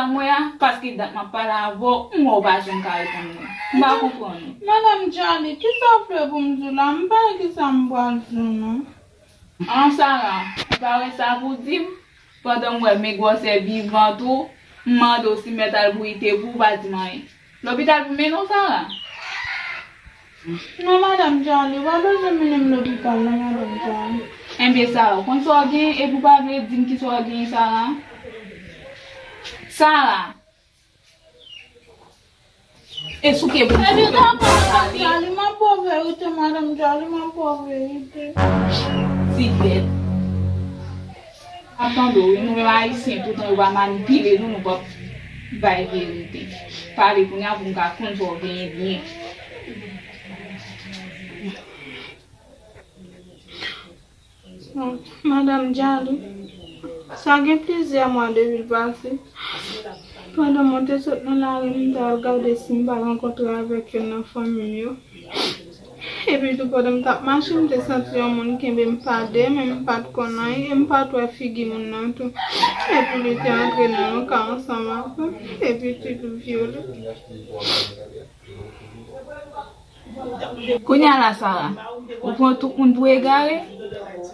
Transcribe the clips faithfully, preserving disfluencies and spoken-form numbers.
Mwen a, paske dat m ap pale avè w, m wè w pa janm ka reponn mwen. M pa konprann ou. Madanm Charlie, kisa w vle pou m di w la? M pa wè kisa m pral di w non. An, Sara, ou pa wè sa pou di m? Pandan m wè men gwosè vivant ou, m mande w si mèt al pou ite pou ou pa di m anyen. Lopital pou mennen w, Sara? Non, madanm Charlie, ou pa bezwen mennen m lopital non, madanm Charlie. Enben, Sara, ou konn sa w gen epi ou pa vle di m kisa w gen, Sara? Sara! E souke pou m souke pou m pale. Madanm Charlie, m ap ba w verite, madanm Charlie, m ap ba w verite. Ti bèt. Ap tande w, wi, nou menm Ayisyen, toutan yo pa manipile nou, nou p ap bay verite. Pale kounye a pou m ka konn sa w genyen byen. Madanm Charlie, sa gen plizyè mwa depi l pase. Pandan mwen te sot nan lari, m t al gade si m pa rankontre avèk youn nan fanmi m yo. Epi tou, pandan m t ap mache, m te santi yon moun kenbe m pa de men, m pa t konn anyen, e m pa t wè figi moun nan tou. Epi li te antre nan yon ka ansanm avè m, epi tou li vyole m. Kounye a la, Sara, ou pran tout moun pou egare?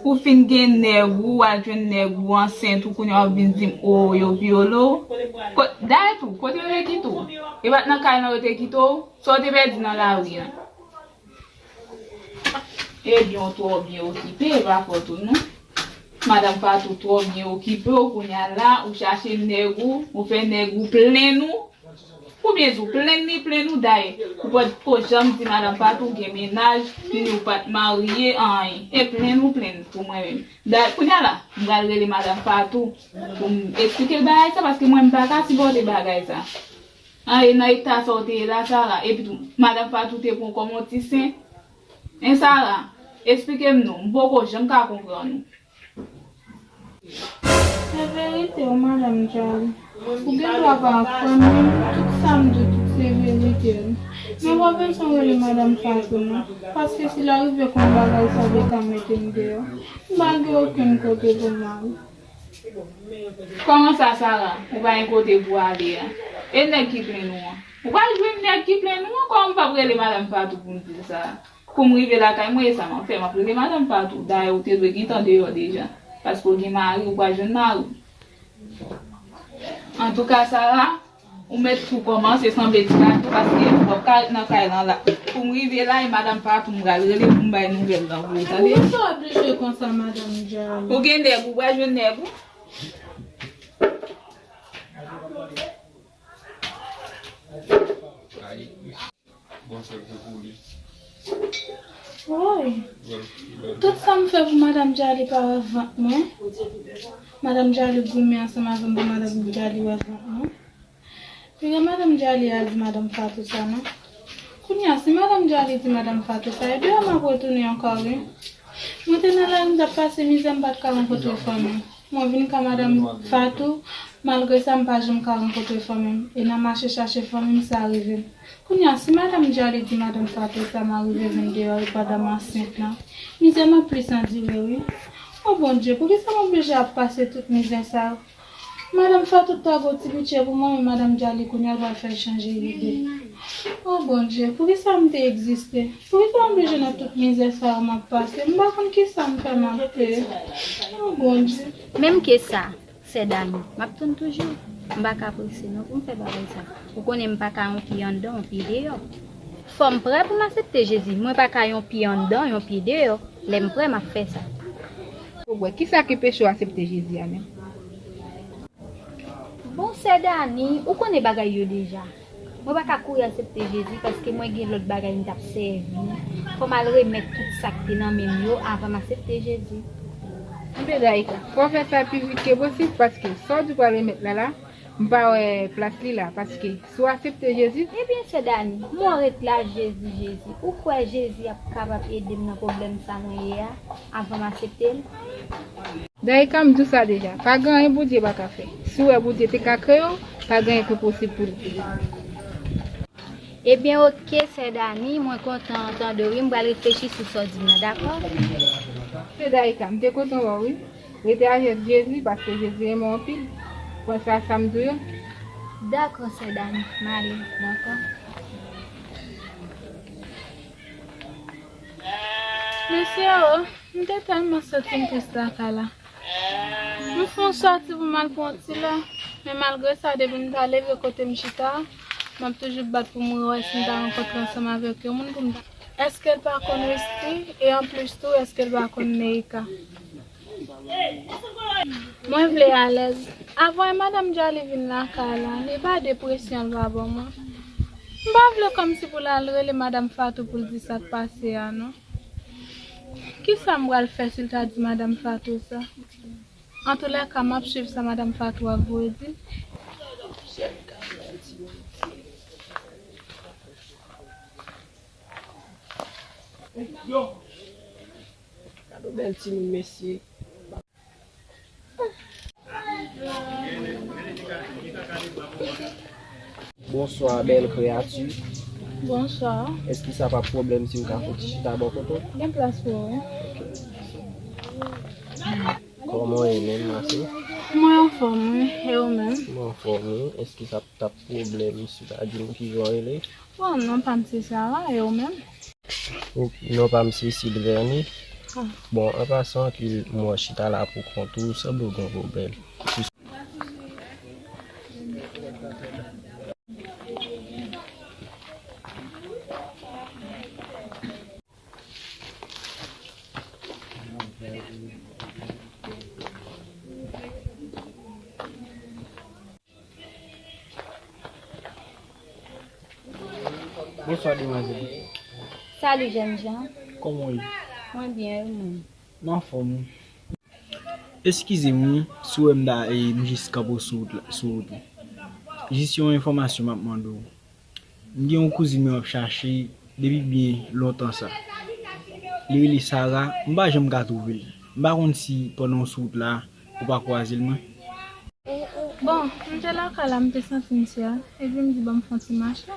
Ou fin gen nèg ou, w al jwenn nèg ou ansent ou, kounye a w ap vin di m, o, yo vyole w. Ko-, dayè tou, kote yo te kite w? E pa t nan kay lan yo te kite w? Sa w te pèdi nan lari a? Ebyen, w twò byen okipe, e pa fòt ou non. Madanm Fatou twò byen okipe w, kounye a la, ou chache nèg ou, ou fè nèg ou plenn ou. Oubyen di w plenn li, plenn ou dayè. Ou pa t ko janm di madanm Fatou gen mennaj, ni ou pa t marye, anyen. E plenn ou plenn pou mwen menm. Dayè, kounye a la, m pral rele madanm Fatou pou m eksplike l bagay sa, paske mwen m pa ka sipòte bagay sa. An, e nan eta sa w te ye la, Sara. Epi tou, madanm Fatou te pran w kòm yon ti sen. En, Sara, eksplike m non, m poko janm ka konprann ou. Se verite wi, madanm Charlie. Ou gen dwa pa kwè m, men tout sa m di w, tout se verite wi. Men w pa bezwen rele madanm Fatou non, paske si l arive konn bagay sa, li ka mete m deyò. M pa gen okenn kote pou m ale. Kòman sa, Sara? Ou pa gen kote pou w ale a? E nèg ki plenn ou an? Ou pral jwenn nèg ki plenn ou an, kòman m p ap rele madanm Fatou pou m di l sa? Kou m rive lakay mwen, e sa m ap fè, m ap rele madanm Fatou. Dayè, ou te dwe gentan deyò deja. Paske w gen mari, ou pral jwenn mari w. Antouka, Sara, ou mèt tou kòmanse sanble ti gato, paske ou p ap ka ret nan kay lan la. Kou m rive la, e madanm Fatou m pral rele pou m bay nouvèl lan pou ou, tande? Poukisa w oblije konsa, madanm Charlie? Ou gen nèg ou, ou pral jwenn nèg ou. Woy! Tout sa m fè pou madanm Charlie pa wè vant mwen. Madanm Charlie goumen ansanm avè m pou madanm Charlie wè vant mwen. Piga madanm Charlie al di madanm Fatou sa non. Kounye a, si madanm Charlie di madanm Fatou sa, e deyò m ap retounen ankò wi. Mwen te nan lari, m t ap pase mizè, m pa t ka rankontre fanmi m. Mwen vin ka madanm Fatou, malgre sa m pa janm ka rankontre fanmi m. E nan mache chache fanmi m, sa rive m. Kounye a, si madanm Charlie di madanm Fatou sa, m arive vin deyò e pandan m ansent lan. Mizè m ap plis andire wi. O Bondye, poukisa m oblije ap pase tout mizè sa yo? Madanm Fatou ta gwo ti pitye pou mwen, men madanm Charlie kounye a pral fè l chanje ide. O Bondye, poukisa m te egziste? Poukisa m oblije nan tout mizè sa yo m ap pase? M pa konn kisa m fè m ap peye. O Bondye. Menm ke sa, sè Dani, m ap tann toujou. M pa ka prese non pou m fè bagay sa. Ou konnen m pa ka yon pye anndan, yon pye deyò. Fò m prè pou m aksepte Jezi. Mwen pa ka yon pye anndan, yon pye deyò. Lè m prè, m ap fè sa. Ou wè, kisa ki peche w aksepte Jezi a menm? Bon, sè Dani, ou konnen bagay yo deja. Mwen pa ka kouri aksepte Jezi paske mwen gen lòt bagay m t ap sèvi. Fò m al remèt tout sa k te nan men m yo avan m aksepte Jezi. Enben, Daïka, fò w fè sa pi vit ke posib paske sa w di w pral remèt la la, m pa wè plas li la, paske si w aksepte Jezi. Ebyen, sè Dani, mwen ret la, Jezi, Jezi. Ou kwè Jezi ap kapab ede m nan pwoblèm sa mwen ye a, avan m aksepte l? Dayika, m di w sa deja, pa gen anyen Bondye pa ka fè. Si w wè Bondye te ka kreye w, pa gen anyen k enposib pou li. Ebyen, oke, sè Dani, mwen kontan tande w wi, m pral reflechi sou sa w di m nan, dakò? Se Dayika, m te kontan wè w wi. Rete a Jezi, paske Jezi renmen w anpil. Pran sa, sa m di w yo. Dakò, sè Dani, m ale, dakò. Mesye o, m te tèlman santi m tris lakay la. M fè yon sòti pou m al pran yon ti lè, men malgre sa, depi m ta leve kote m chita a, m ap toujou bat pou m wè si m ta rankontre ansanm avèk yon moun pou m ta. Èske l pa konn Wisty? E anplis tou, èske l pa konn Neika? Mwen vle alèz. Avan e madanm Djali vin lakay la, li pa de presyon l pa ban mwen. M pa vle kòmsi pou l al rele madanm Fatou pou l di sa k pase a, non. Kisa m pral fè si l ta di madanm Fatou sa? Antoulèka, m ap swiv sa madanm Fatou ap voye di. Yo! Gade yon bèl timoun, mesye. Bonswa, bèl kreyati. Bonswa. Èske sa p ap pwoblèm si m ka fè yon ti chita bò kote w? Gen plas pou ou, wi. Kòman w ye menm, ma sè? Mwen anfòm, wi. E ou menm? Mwen anfòm, wi. Èske sa p ap pwoblèm si w ta di m kijan w rele? Bon, non pa m se Sara, e ou menm? Non pa m se Silverne. Ah. Bon, an pasan ke m wè w chita la pou kont ou, sanble w gen yon pwoblèm. Bonswa, demwazèl. Salut, jènjan. Kòman w ye? Mwen byen, e ou menm? M anfòm, wi. Eskize m, wi, si w wè m da, e, m jis kanpe w sou wout la, sou wout la. Jis yon enfòmasyon m ap mande w. M gen yon kouzin mwen m ap chache depi byen lontan sa. Li rele Sara, m pa janm ka twouve l. M pa konn si pandan w sou wout la, ou pa kwaze l, mwen. Bon, m te lakay la, m te santi m sèl, epi m di, "Ban m fè yon ti mache."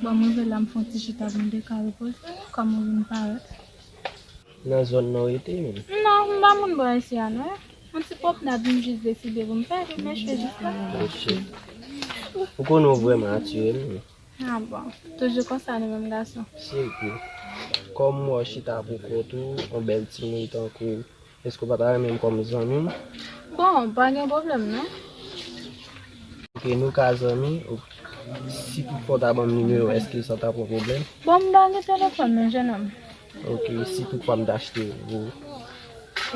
Bon, m rive la, m fè yon ti chita pou m te ka repoze m, kòm ou vin parèt. Nan zòn nan w rete menm? Non, m pa moun bò isi a, non. Yon ti pwopnad m jis deside pou m fè, epi m echwe jis la. Mesye. Ou konnen w vrèman atire m, wi. Ah bon, toujou konsa nou menm gason. Sirtou. Kòm m wè w chita pou kont ou, yon bèl timoun tankou w, èske w pa ta renmen m kòm zanmi w? Bon, pa gen pwoblèm non. Ok, nou ka zanmi. Si toutfwa w ta ban m nimewo, èske sa t ap yon pwoblèm? Bon, m pa gen telefòn non, jennonm. Ok, si toutfwa m ta achte l pou ou?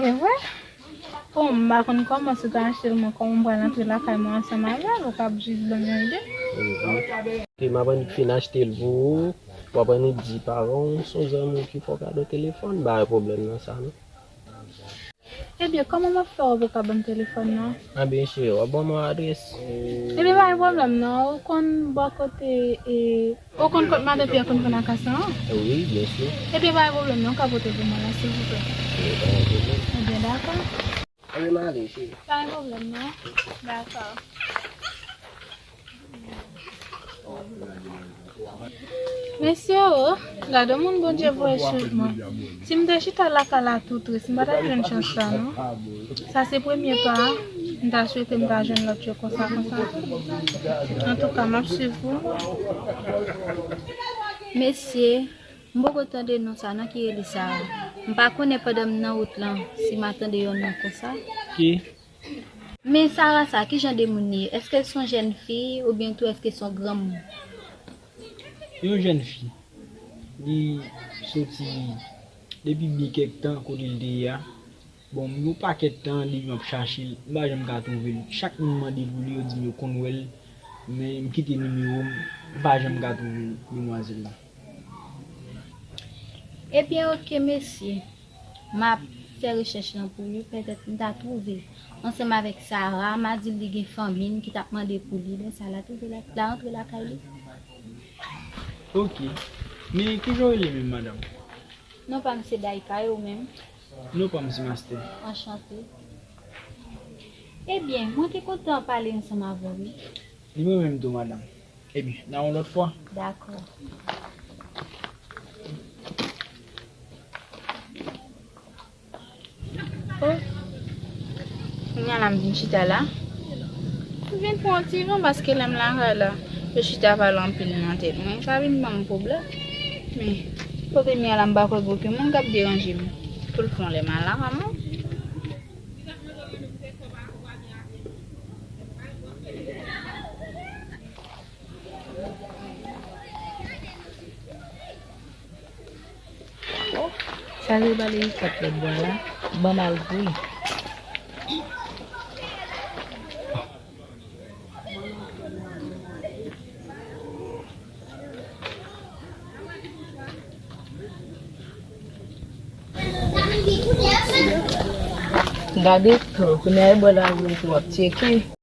E vre? Bon, m pa konn kòman, si w ta achte l, mwen, kòman m pral antre lakay mwen ansanm avè l, ou p ap jis ban m yon ide? Mhm. Ok, m ap annik fin achte l pou ou, w ap annik di paran w, se yon zanmi w ki fè w kado telefòn, m pa wè pwoblèm nan sa non. Ebyen, kòman m ap fè w pou w ka ban m telefòn nan? Anben, cheri, w ap ban mwen adrès. Ebyen, pa gen pwoblèm non, ou konn bò kote, e, ou konn kot madan Pyè konn fè lakay sa an? Wi, byen si. Ebyen, pa gen pwoblèm non, ou ka pote pou mwen la, silvouplè. Wi, pa gen pwoblèm. Ebyen, dakò. Ebyen, m ale, cheri. Pa gen pwoblèm non. Dakò. Mesye o, gade moun Bondye voye swiv mwen. Si m te chita lakay la tou tris, m pa t ap jwenn chans sa non. Sa se premye pa a, m ta swete m ta jwenn lòt yo konsa konsa. Antouka, m ap swiv pou mwen. Mesye, m poko tande non sa non ki rele Sara. M pa konnen pandan m nan wout lan si m a tande yon non konsa. Ki? Men Sara sa, ki jan de moun li ye? Èske l se yon jèn fi oubyen tou èske l se yon granmoun? Yon jèn fi. Li soti depi byen kèk tan kote l te ye a. Bon, yon pakèt tan depi m ap chache l, m pa janm ka twouve l. Chak moun mande pou li, yo di m yo konn wè l, men m kite nimewo m, m pa janm ka twouve demwazèl la. Ebyen, oke, mesye. M ap fè rechèch lan pou li, petèt m ta twouve l. Ansanm avèk Sara, m a di l li gen fanmi l ki t ap mande pou li, lè sa l a twouve l, l a rantre lakay li. Oke. Men kijan w rele menm, madanm? Non pa m se Daïka, e ou menm? Non pa m se Master. Anchante. Ebyen, mwen te kontan pale ansanm avè w, wi. Li mwen menm tou, madanm. Ebyen, nan yon lòt fwa. Dakò. Oh. Kounye a la m vin chita la. M vin Pran ti van paske lè m lakay la, yo chita pale anpil nan tèt mwen. Sa vin ban m pwoblèm. Men, kote m ye a la, m pa kwè gen okenn moun k ap deranje m. Pou l fè yon lè m al lakay mwen. Sa se bale ikat lòt bò la. Ban m al pou li. Gade tou, kounye a e bò la ou tou w ap tcheke.